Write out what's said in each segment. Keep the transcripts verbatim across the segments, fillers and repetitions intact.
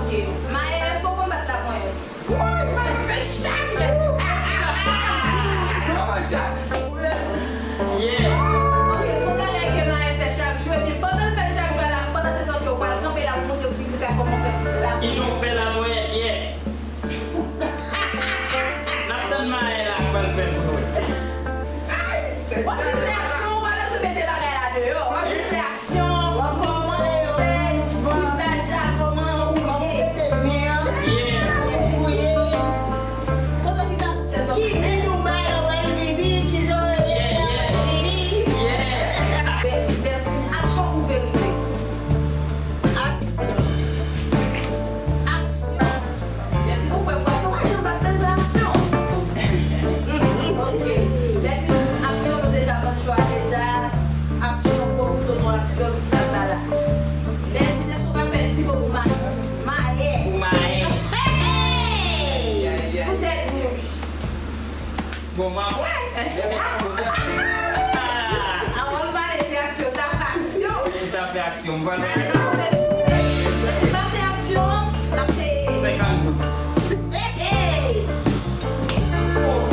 Maye, èske w konn bat laponyèt? Woy, mwen fè chak. Yeah. Ok, se yon bagay ke Maye fè chak jou, epi pandan l fè l chak jou a la, pandan se tan ke w pral kanpe la pou montre w figi fè kòman w fè laponyèt. Kijan w fè laponyèt, yeah. N ap tann Maye la, l pral fè l pou nou. W ap jis fè aksyon, ou pa bezwen mete bagay la deyò. W ap jis fè aksyon, kòman ou fè, vizaj la, kòman ou ye. Yeah. Kote w chita sou chèz la? Ki vin ou bay la, w al vini, ki jan w rele la, w al vini. Yeah. Bertine, Bertine, aksyon ou verite? Aksyon. Aksyon. Bertine, ou kwè pwason pa janm pa bezwen aksyon. Ok. Bertine di aksyon, nou deja konn chwa deja. Aksyon, gwo kout tonton aksyon, tout sa, sa la. Bertine, èske w ka fè ti mo pou Maye? Maye. Pou Maye. Hey! Sou tèt nou. Bon, mwen wè. Avan nou pale de aksyon, ta fè aksyon. M ta fè aksyon, m pral. Ale nan kote misye. Depi l pa fè aksyon, l ap peye. Senkant goud. Hey, hey! Oh,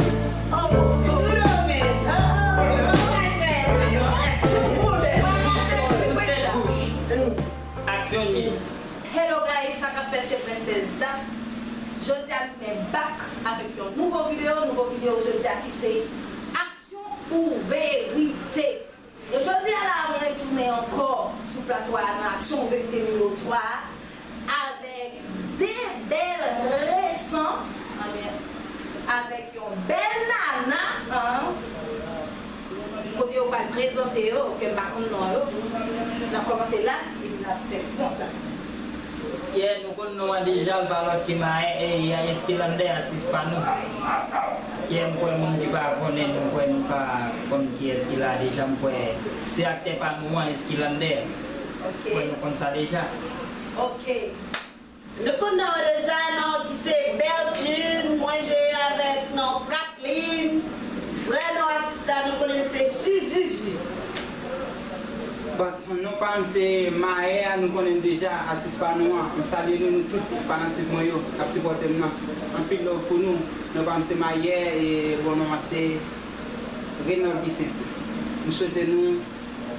oh, oh. Sou domen. Oh, oh, oh. Aksyon, bouch. Aksyon, nip. Hello guys, sa k ap fèt, se Princess Daph. Jodi a tounen back avèk yon nouvo videyo, nouvo videyo jodi a ki se aksyon ou verite. E jodi a la, mwen retounen ankò sou plato a nan aksyon ou verite nimewo twa a, avèk de bèl resan, anben, avèk yon bèl nana, an, kote yo pral prezante yo, ke m pa konn non yo. N ap kòmanse la, epi n ap fè konsa. Yeah, nou konn non an deja, l pa lòt ke Maye, e, Escalander, atis pa nou. Yeah, m kwè moun ki pa konnen, m kwè nou ka konn kiyès ki la deja, m kwè se aktè pa nou an, Escalander. Ok. M kwè nou konn sa deja. Ok. Nou konn non an deja, non ki se Bertune, mwen jwe avèk non Kathleen, vrè non atis la nou konnen l se Suzuzu. But non pa m se Maye a, nou konnen l deja, atis pa nou an. M salye nou, nou tout fanatik mwen yo k ap sipòte m nan. Anpil love pou nou. Non pa m se Maye e bon non an se Reynold Vicent. M swete nou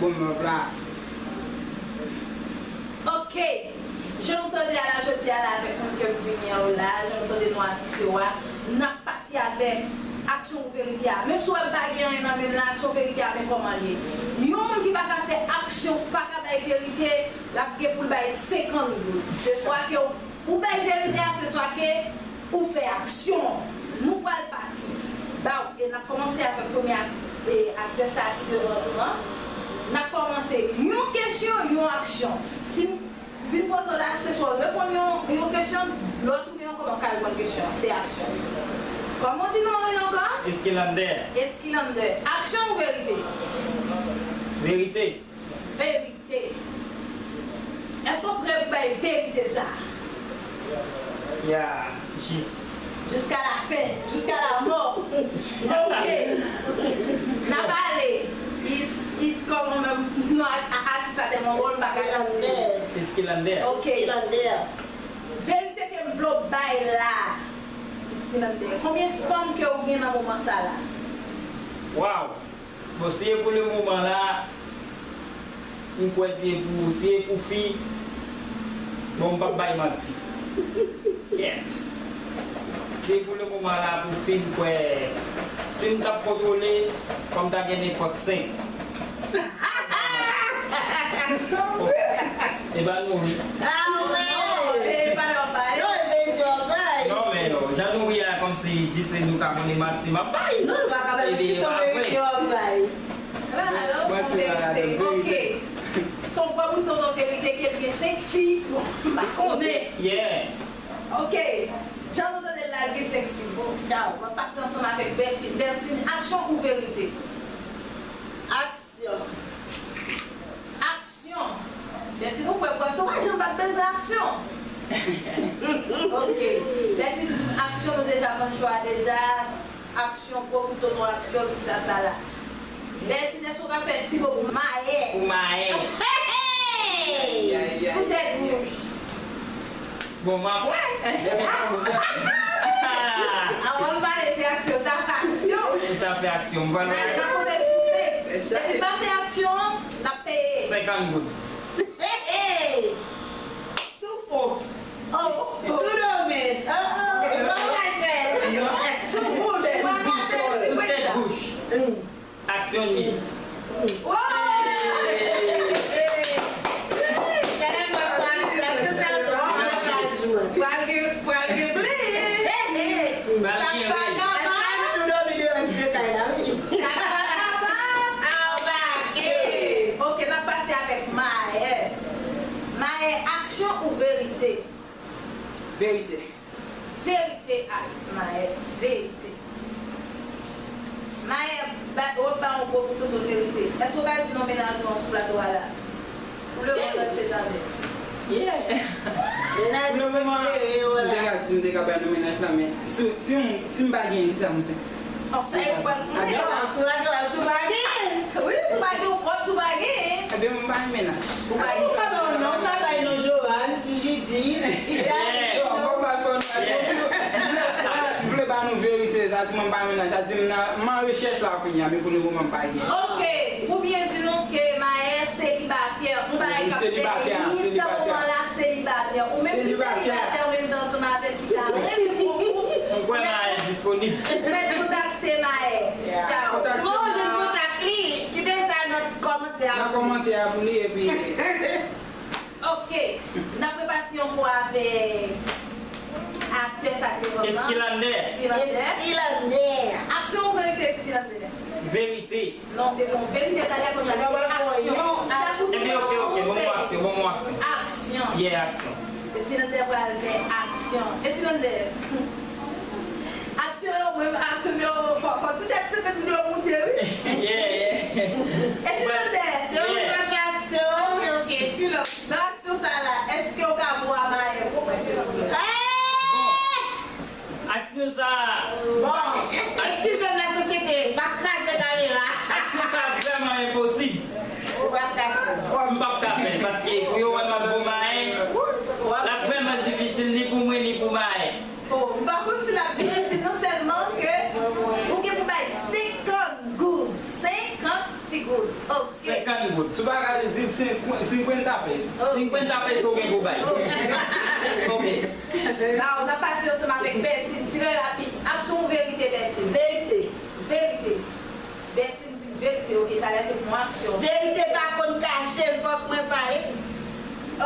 bon love la. Ok. Jan nou tande a la jodi a la avèk moun ke m vini an yo la, jan nou tande non atis yo a, n ap pati avèk aksyon ou verite a. Menm si w wè m pa gen anyen nan men m la, aksyon verite a, men kòman l ye. Yon moun ki pa ka fè aksyon, pa ka bay verite, l ap gen pou l bay senkant goud. Se swa ke w, ou bay verite a, se swa ke ou fè aksyon. Nou pral pati. Ba w, e n ap kòmanse avèk premye ak-, e, aktè sa a ki devan nou an. N ap kòmanse yon kesyon, yon aksyon. Si m vin poze w la, se swa w reponn yon, yon kesyon, lè w tounen ankò, w ap ka reponn kesyon an. Se aksyon. Kòman w di non an ankò? Escalander. Escalander. Aksyon ou verite? Verite. Verite. Èske w prè pou bay verite sa a? Ya, jis. Jusqu'à la fin, jusqu'à la mort. Ok. N ap ale. Is, is kòman menm non a, a, atis la tèlman wòl m pa ka tande. Escalander. Ok. Escalander. Verite ke m vle w bay la. Escalander. Konbyen fanm ke w gen nan moman sa la? Wow. Bon, si e pou le moman la, m kwè si e pou, si e pou fi, bon, m p ap bay manti. Kèt. Si e pou le moman la, pou fi, m kwè, si m t ap kontwole, fò m ta gen nenpòt senk. Epanoui. Ah, ouais. E pa lè w pale. Non, e verite w ap bay. Non, men non, jan nou ye a, kòmsi jis se nou ka konnen manti m ap bay. Non, nou pa ka bay manti, se yon verite w ap bay. Mwen se la, verite. Ok. Se yon gwo bout tonton verite ke l gen senk fi, bon, m pa konnen. Yeah. Ok. Jan nou tande l la, l gen senk fi. Bon, tchaw. M ap pase ansanm avèk Bertine. Bertine, aksyon ou verite? Aksyon. Aksyon. Bertine, ou kwè pwason pa janm pa bezwen aksyon? Ok. Bertine di m aksyon, nou deja konn chwa deja. Aksyon, gwo kout tonton aksyon, tout sa, sa la. Bertine, èske w ka fè ti mo pou Maye? Pou Maye. Hey, hey! Sou tèt bouch. Bon, m ap wè. Avan m pale de aksyon, ta fè aksyon. M ta fè aksyon. M pral wè. N ale nan kote sou senk. Depi pa fè aksyon an, l ap peye. Senkant goud. Hey, hey. Sou fon. Oh. Sou domèn. Oh, oh. Sou bouch. Sou tèt bouch. Aksyon ni. Woy! Hey! Hey! Gade fòk pa aksyon, aksyon sa yo pral gen, pral gen plis. Hey, hey! Pral gen plis. Sa pa kapab. Sa nou tou dòmi deyò kite kay la, wi. Sa pa kapab. Anbake. Ok, n ap pase avèk Maher. Maher, aksyon ou verite? Verite. Verite ak Maher. Verite. Maher, ba, w ap ba yon gwo bout toutou verite. Èske w ka di non mennaj ou an sou plato a la? Pou lemonn antye tande. Yeah. Pou lemoman, m te ka di m te ka bay non mennaj la, men si, si m, si m pa genyen, kisa m fè? Sa e pral konnen. Atò, si w pa gen, w ap tou pa gen. Wi, si w pa gen, w ap tou pa gen. Ebyen, m pa gen mennaj. Ou pa gen. Ou ka ba yon non, ou ka bay non Johan, ti Jidi, ti Dani. Yo, fòk ba fò nou. M vle ba nou verite, sa di mwen m pa gen mennaj, sa di m nan, m an rechèch la kounye a, men pou lemoman m pa gen. Ok, ou byen di nou ke Maher selibatè, yon bagay k ap fè hit nan moman la, selibatè. Ou menm ki selibatè, ou menm ki ansanm avè l, ki ta renmen pran koup. Mwen kwè Maher disponib. Ou mèt kontakte Maher. Tchaw. Souvan w jwenn kontak li, kite sa nan kòmantè a. Nan kòmantè a pou li, epi. Ok. N ap repati ankò avèk aktè sa k devan nan. Eskilander. Eskilander. Eskilander. Aksyon ou verite, Eskilander? Verite. Non, te bon, verite talè, kounye a se aksyon. Chak ou di aksyon, ou fè. Ebyen, ok, ok, bon, bon, aksyon, bon, bon, aksyon. Aksyon. Yeah, aksyon. Eskilander pral fè aksyon. Eskilander. Aksyon yo, mwen, aksyon yo, fò, fò ti tèt senkant mil yo moute, wi. Yeah, yeah. Eskilander. Se ou ki pral fè aksyon. Ok, ok, silans. Nan aksyon sa la, èske w ka bwa Maher pou mwen, silvouplè? Hey! Aksyon sa a. Bon, eskize m, lasosyete, m ap kraze kamera. Aksyon sa a vrèman enposib. Ou p ap ka fè l. M p ap ka fè l, paske pou yo wè m ap goumen, l ap vrèman difisil, ni pou mwen, ni pou Maher. Oh, m pa konn si l ap difisil, non sèlman ke ou gen pou bay senkant goud, senkant ti goud. Ok. Senkant goud. Si w pa ka di l senkwen-, senkwenta peso. Oh. Senkwenta peso ou gen pou bay. Oh. Ok. Now, n ap pati ansanm avèk Bertine, trè rapid. Aksyon ou verite, Bertine? Verite. Verite. Bertine di verite, ok, talè te pran aksyon. Verite pa konn kache, fòk mwen pale.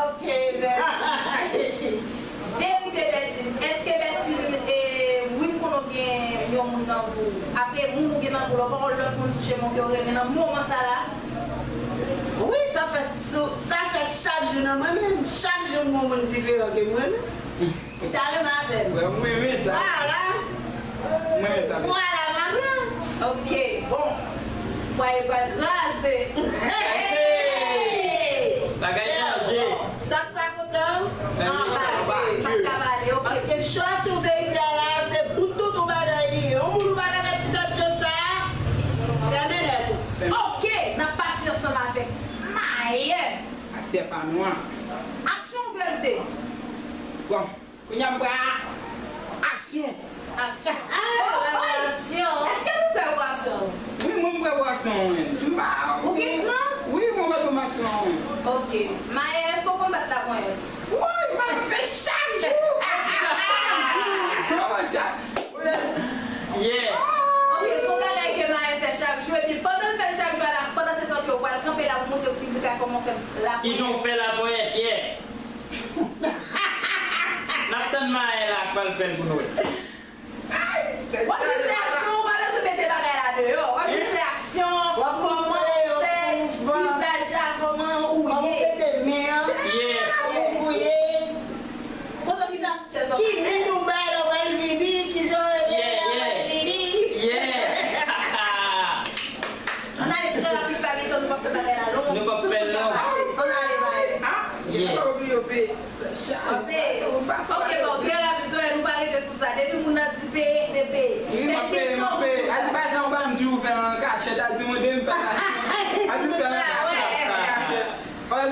Ok, Bertine. Verite, Bertine. Èske Bertine, e, wi, m konnen w gen yon moun nan vi w. Apre moun ou gen nan vi w la, w pa wè lòt moun sou chemen w ke w renmen nan moman sa la? Wi, sa fèt sou, sa fèt chak jou nan mwen menm. Chak jou m gen yon moun diferan ke m renmen. Ou ta renmen avè l? Wè, mwen renmen sa. Vwala. Mwen renmen sa. Vwala, madanm. Ok, bon. Fwaye pral kraze. Hey! Bagay chanje. Sa k pa kontan? Anba. Pa t ka pale, ok. Paske chwa sou verite a la, se bout tout ou bagay li ye. Yon moun ou pa ka fè ti tèt cho sa, fèmen nèt ou. Ok, n ap pati ansanm avèk Maher. Aktè pa nou an. Aksyon ou verite? Bon, kounye a m pral aksyon. Aksyon. Ah, oh, oh. Aksyon. Èske nou prè pou aksyon? Wi, mwen m prè pou aksyon an, wi. Si m pa. Ou gen kran? Wi, mwen mèt pou aksyon an, wi. Ok. Maher, èske w konn bat laponyèt? Wi, m ap fè chak jou. Chak jou. Oh, Jack. Yeah. Ok, se yon bagay ke Maher fè chak jou, epi pandan l fè l chak jou a la, pandan se tan ke w pral kanpe la pou montre piblik la kòman w fè laponyèt. Kijan w fè laponyèt, yeah. N ap tann Maher la k pral fè l pou nou wè. W ap jis fè aksyon, ou pa bezwen mete bagay la deyò. W ap jis fè aksyon, kòman w fè, vizaj la, kòman ou ye. Yeah. Kòman w ye. Kote w chita sou chèz la? Ki min ou bay lè w pral vini, kijan w rele lè w pral vini. Yeah, yeah. Ann ale trè rapid, pa gen tan, nou p ap fè bagay la long. Nou p ap fè l long. Ann ale, Maher. Yeah. Anpe, ok, bon, trè rapid, Joel, nou pa rete sou sa. Depi moun nan di peye, se peye. Wi, m ap peye, m ap peye. A di pa jan ou pa m di ou fè an kachèt, a di mande m fè l an kachèt. A di m fè l an kachèt.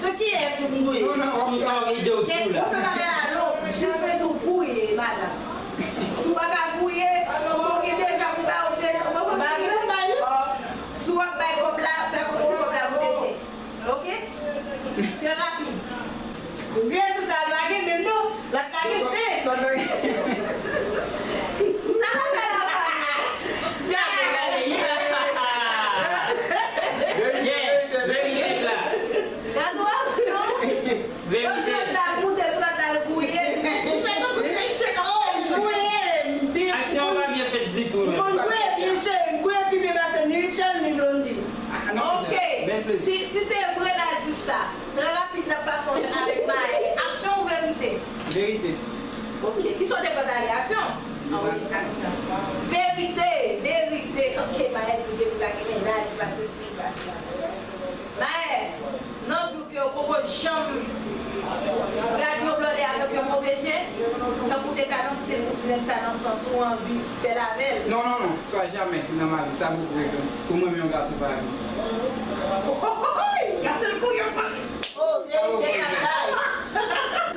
Se kiyès ou gouye? Non, non, sou sa w ide w di w la. Ou fè bagay la long, jis mete w gouye, madanm. Si w pa ka gouye, ou bon gen deja pou ba ou deja. Ou bon gen deja. Si w ap bay kòb la, fè kòb ti kòb la pou tete. Ok? Trè rapid. Ou gen sou sa, l pa gen menm non. L ap lage senk. Sa pa fè la pa. Djab, gade. Yeah, verite la. Gade w aksyon. Verite. Yon ti lòt la moute sou lòt la l gouye. Li fè tankou se chèk ap fè l gouye. Aksyon an pa byen fèt ditou non. M konn gouye byen cheri, m gouye pi byen pase ni Rutshelle ni Blondy. Ok. Si, si se vre l a di sa, trè rapid n ap pase ansanm avèk Maë. Aksyon ou verite? Verite. Ok. Kisa w te pran talè? Aksyon? Ah wi, aksyon. Verite, verite. Ok, Maë di depi pa gen mennaj, li pa sesi, li pa sela. Maë, nan vi w ke w poko janm gad yon blòdè avèk yon move je, tankou w te ka danse pou ti nèg sa nan sans ou anvi fè l avè l? Non, non, non, swa jamè nan ma vi, sa poko rive m. Pou mwen menm yon gason pa vin. Ohohoy! Gade l kouri anpil. Oh, verite k ap bay.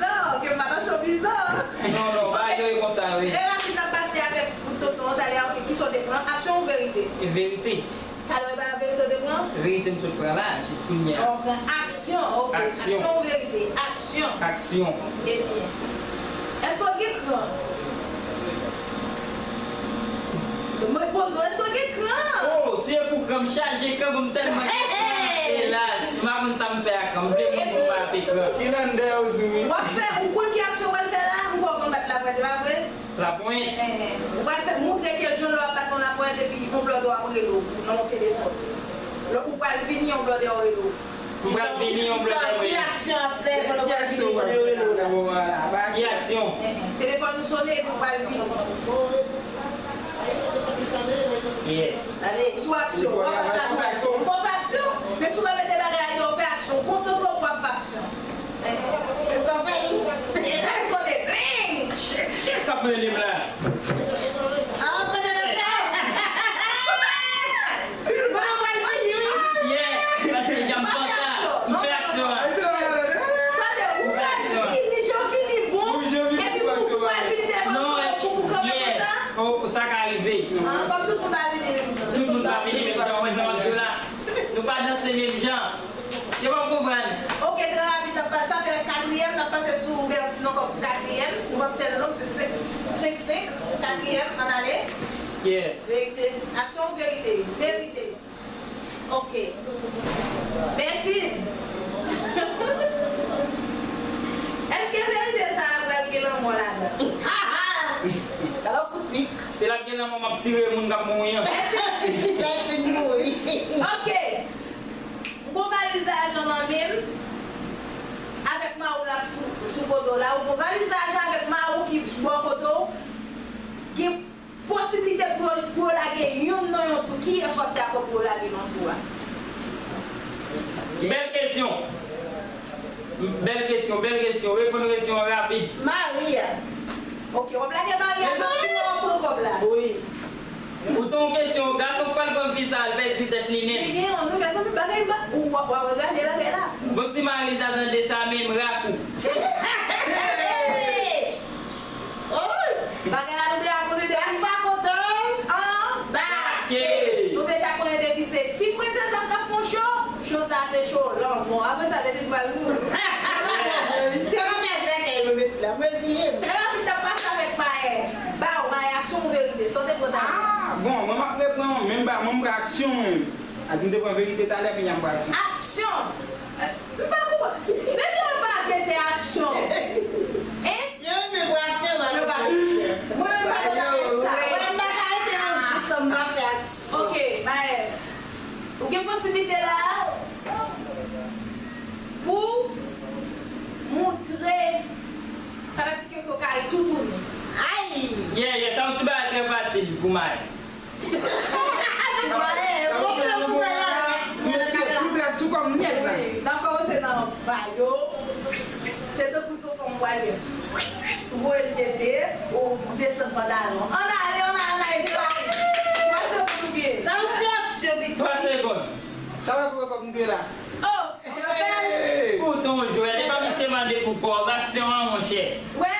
Non, ke m pa nan showbiz non. Non, non, bagay yo ye konsa wi. Trè rapid n ap pase avèk bout tonton an talè a, ok, kisa w te pran? Aksyon ou verite? E verite. Talè w e pa verite w te pran? Verite m sot pran la, jis kounye a. Ou pran aksyon, ok. Aksyon. Aksyon ou verite? Aksyon. Aksyon. Ebyen. Èske w gen kran? Mwen poze w, èske w gen kran? Oh, si e pou kran, m chaje kran, bon, m tèlman gen kran. Elas, m pa konn sa m fè ak kran. M vle moun pou m pa ape kran. Ki lande yo di wi. W ap fè, ou konn ki aksyon w pral fè la? M kwè w konn bat lapwent, e pa vre? Lapwent. Enhen. Ou pral fè, montre ke jan lè w ap bat yon lapwent epi yon blòdè ap rele w nan yon telefòn. Lè ou pral vini, yon blòdè ap rele w. M pral vini, yon blòdè ap rele m. Ki aksyon ap fè pandan w ap vini, yon blòdè rele w la? Ki aksyon? Enhen. Telefòn ou sone epi ou pral vini. Yeah. Sou aksyon. W ap fè aksyon. Fò w fè aksyon. Menm si w pa mete bagay la deyò, fè aksyon. Konsantre w pou w ap fè aksyon. Sa fè li. E fè l sote. Bling! Kiyès k ap rele m la? Ah, kote doktè? Bon, mwen vini, wi. Yeah, paske jan m pantan, m fè aksyon. Katriyèm, ann ale. Yeah. Verite. Aksyon ou verite? Verite. Ok. Bertine. Èske verite sa a pral gen lanmò ladan? Gade yon kout pik. Se l ap gen lanmò, m ap tire moun k ap mouri an. Bertine. L ap fin mouri. Ok. M gon valiz lajan nan men m, avèk Mawou l ap sou, sou kote w la. Ou gon valiz lajan avèk Mawou ki bò kote w. Gen posiblite pou yo, pou yo lage youn nan yon tou. Kiyès w ap dakò pou yo lage nan tou a? Bèl kesyon. Bèl kesyon, bèl kesyon. Reponn kesyon an rapid. Maria. Ok, w ap lage Maria nan tou an pou kòb la. Wi. Ou te yon kesyon, gason k pral pran fi sa, l pèdi tèt li nèt. Li gen yon, nou, mezanmi, bagay ba, ou w ap, w ap regrèt bagay la. Bon, si mari l ta tande sa, menm rak ou. Bagay la nou deja konnen depi. Sa k pa kontan, an? Bake. Nou deja konnen depi se ti prensès ap ka fon cho. Cho sa se cho lanmò. Apre sa, Bertine pral mouri. Te ka fè sèkèy yo met la. Mwen ziye m. Lè rapid ap pase avèk Maè. Ba w, Maè, aksyon ou verite? Sa w te pran ta? Ah, bon, mwen m ap reprann menm ba, mwen m pran aksyon mwen. A di m te pran verite talè, kounye a m pran aksyon. Aksyon! Eh, m pa konprann. Mesye yo pa vle fè aksyon. Hein? Yo menm pran aksyon, yo pa vle fè. Mwen menm pa konn sa. Mwen menm pa ka rete yon jou san m pa fè aksyon. Ok, Maè. Ou gen posiblite la pou moutre fanatik yo ke w ka ri toutouni. Ay! Yeah, yeah, sa yon ti bagay trè fasil pou Maè. Maè, bon, pou Maè. Mwen tire poudrèt sou kò m nèt la. N ap kòmanse nan ba yo. Se tankou sou fòm pwalye. Voye l jete, ou desann pantalon. Ann ale, ann ale, ann ale, ann ale. Twa segonn ou gen. Sa yon ti aksyon, pitit. Twa segonn. Sa va pou kòb m te la. Oh, anfè. Hey! Poutan w jwèt, e pa misye mande pou kòb, aksyon an, monchè. Wè,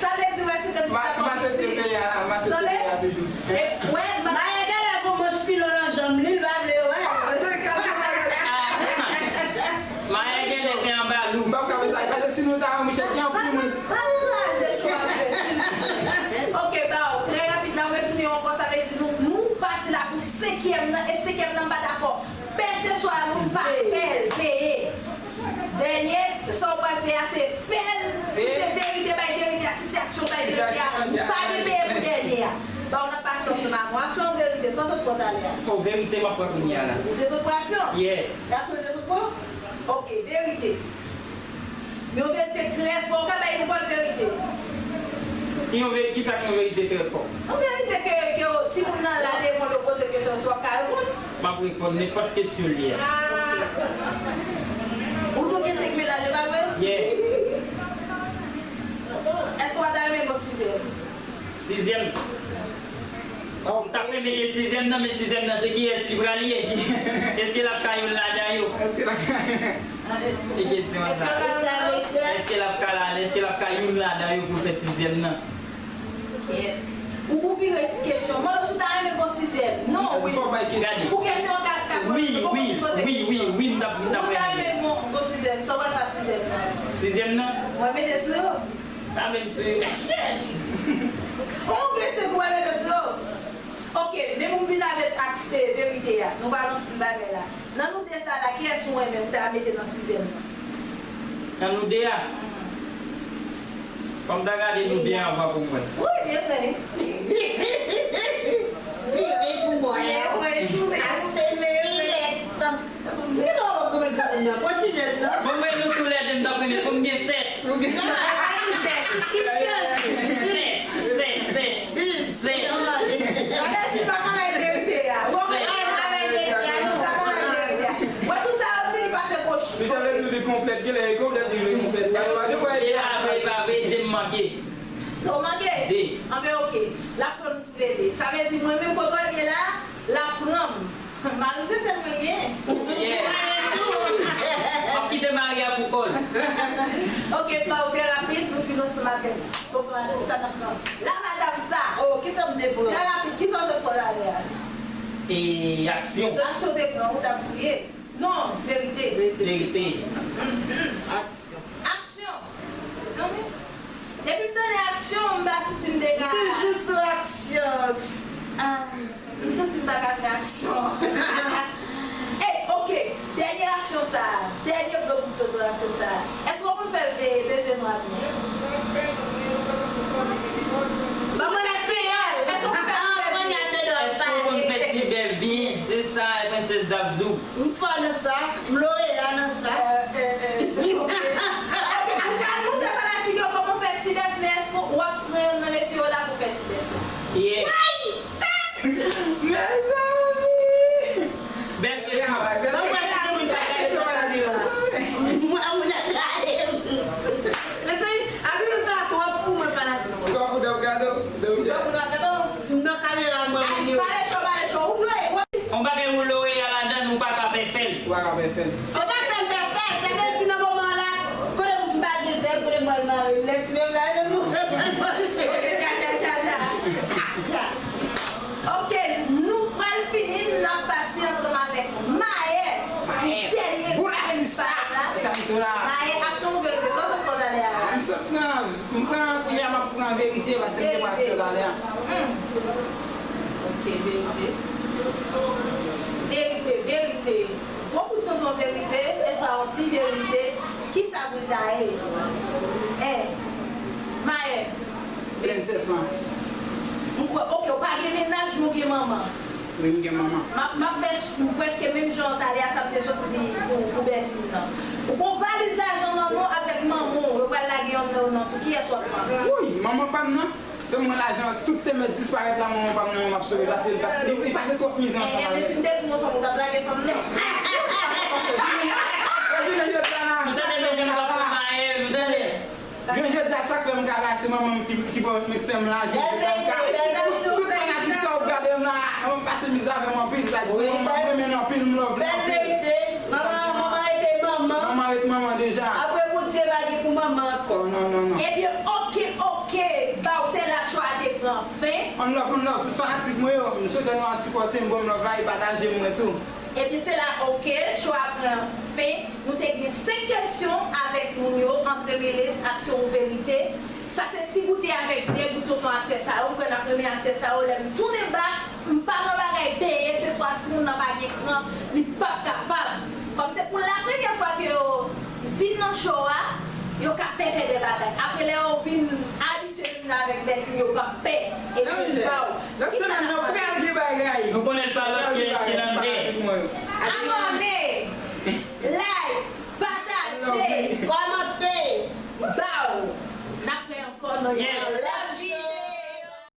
sa vle di, wè, se te m ki ta konn di. M aksepte peye a, m aksepte peye a toujou. E, wè, Maè genlè gon manch pilon nan janm li, l pa vle wè. Maè genlè fè anba lou. M p ap ka fè sa, paske si nou ta wè, monchè, gen anpil moun. Pa kraze cho a, Bertine. Ok, ba, trè rapid, n ap retounen ankò, sa vle di nou, nou pati la pou senkyèm nan, e senkyèm nan, m pa dakò. Pèse swa moun pa fè l peye. Dènye, sa w pral fè a, se fè l. Si se verite, bay verite a. Si se aksyon, bay verite a. Pa gen peye pou dènye a. Ba w nan pasyans nan. Aksyon ou verite, sa w sot pran talè a? O, verite m ap pran kounye a la. Ou te sot pran aksyon? Yeah. E aksyon ou te sot pran? Ok, verite. Yon verite trè fò, ou ka bay nenpòt verite. Ki yon ve-, ki sa ki yon verite trè fò? Yon verite ke, ke si moun nan la devan w, yo poze kesyon, si w ap ka reponn. M ap reponn nenpòt kesyon li a. Ok. Ou tou gen senk mennaj, e pa vre? Yes. Èske w pa ta renmen gen sizyèm? Sizyèm. M t ap renmen gen sizyèm nan, men sizyèm nan se kiyès li pral ye? Èske l ap ka youn ladan yo? Èske l ap ka... E kesyon an sa. Èske l ap ka la, èske l ap ka youn ladan yo pou l fè sizyèm nan? Ok. Ou, ou vire kesyon. Mwen, si w ta renmen gen sizyèm. Non, wi. Fò bay kesyon. Gade. Pou kesyon an ka, ka... Wi, wi, wi, wi, wi, m t ap, m t ap renmen. Ou ta renmen gen, gen sizyèm. Sa w pral fè sizyèm nan? Sizyèm nan? Mwen mete sou yo. Pa menm sou yo. Shit! Ou gen senk ou pa mete sou yo? Ok, men pou m vin avèk aks-, e, verite a. Nou pa nan tout bagay la. Nan nou de sa la, kiyès ou renmen ou ta mete nan sizyèm nan? Nan nou de a? Fò m ta gade nou de a anvan pou m wè. Wi, byen vre. Vire pou bò a. Byen vre, tounen. Ase filèt. Gen lè w ap konprann kouzen nan, pran ti jèn nan. Bon, mwen, nou toulède, m t ap renmen pou m gen sèt. Ou gen sèt. Sèt, sèt, sèt, sèt, sèt. Gade, ti pa ka bay verite a. Bon, pa ka bay verite a, non. Pa ka bay verite a. Wè, tout sa yo di, li pa fè koch. Misye vle di li konplèt, gen lè li konplèt, li vle konplèt. E pa vre, e pa vre, de m manke. Ou manke? De. Anben, ok. L ap pran nou toulède. Sa vle di, mwen menm, kote w ye la, l ap pran m. Mari m se sèl mwen gen. Yeah. Mwen menm tou. W ap kite mari a pou kò l. Ok, m ba w trè rapid, nou fin ansanm avè l. Tonton Alex, sa n ap pran? La madam sa. Oh, kisa m te pran? Trè rapid, kisa w te pran talè a? E aksyon. Aksyon te pran, ou t ap kriye. Non, verite. Verite. Mhm. Aksyon. Aksyon. Zanmi, depi m tande aksyon, m pa santi m dega. Toujou sou aksyon. Ah, m santi m pa ka fè aksyon. Ey, oke, dènye aksyon sa a, dènye gwo bout tonton aksyon sa a. Èske w konn fè, e, beze nwa byen? Ban mwen lèt seyal. Èske w konn fè ti bèf byen? Èske w konn fè ti bèf byen? Se sa, e Prensès Dabzou. M fò nan sa, m loreya nan sa. Ou pral montre fanatik yo kòman w fè ti bèf, men èske w ap pran youn nan mesye yo la pou fè ti bèf la? Yeah. Mezanmi! Bèf de sou. Ban mwen si moun ta gade sou kamera. Mwen, moun ap gade m. Mezanmi, aksyon sa twòp pou mwen, fanatik. Twòp pou w ap gade w. Twòp pou w ap gade w. Nan kamera mwen menm yo. Pale cho, pale cho. Ou dwe. On bagay ou loreya ladan, ou pa ka pè fè l. Ou pa ka pè fè l. Se pa fè m pè fè l, sa vle di nan moman la, kote m pa gen zèb, kote m pral mare lèt menm la, e nou se pral mare. Oke, nou pral fini, n ap pati ansanm avèk Maè. Maè. Dènye boul atis la. Maè, aksyon ou verite, sa w sot pran talè a? M sot pran, m pran, kounye a m ap pran verite, paske m te pral sot talè a. Hmm. Oke, verite. Verite, verite. Gwo bout tonton verite, e sa yon ti verite. Kisa pou l ta ye? Hein? Maè. Prensès lan. M kwè, oke, ou pa gen mennaj, men w gen manman. Wi, m gen manman. M ap, m ap fè s-, m prèske menm jan talè a sa m te sot di pou, pou Bètin nan. Ou gon valiz lajan nan men w avèk manman w, yo pral lage yonn nan yo nan tou. Kiyès w ap pran? Woy, manman pa m nan. Se mwen lajan an tout te mèt disparèt la, manman pa m nan, m ap sove, paske li pa, li, li pase twòp mizè ansanm avè m. Men si m te gen yon fanm, ou t ap lage fanm nan? Jounen jodi a la, sa k fè m ka, jounen jodi a, sa k fè m ka la, se manman m ki, ki pèmèt m fè m la, jounen jodi a m ka, tout, tout fanatik sa yo k gade m la, m ap pase mizè avè m anpil, sa di, manman m renmen nou anpil, m love nou anpil. Manman, manman rete manman. Manman rete manman deja. Apre Bondye pa gen pou manman ankò. Non, non, non. Ebyen, oke, oke. Baw, se la cho a te pran fen. One love, one love. Tout fanatik mwen yo, m swete nou al sipòte m, ban m love la e pataje m mwen tou. Ebyen, se la, oke, cho a pran fen. Nou te gen senk kesyon avèk moun yo, antremele aksyon ou verite. Sa se ti goute avèk de gout tonton aktè sa yo. M kwè n ap renmen aktè sa yo. Lè m tounen bak, m pa nan bagay peye, se swa si moun nan pa gen kran, li p ap kapab. Kòm se pou la premyè fwa ke yo vin nan cho a, yo ka pè fè de bagay. Apre lè yo vin abitye vin la avèk Bètin, yo p ap pè. Epi, waw, kisa n ap pale? Nou konnen l pa lòt ke Escalante. Abòne, like, pataje, kòmante. Baw, n ap wè ankò nan yon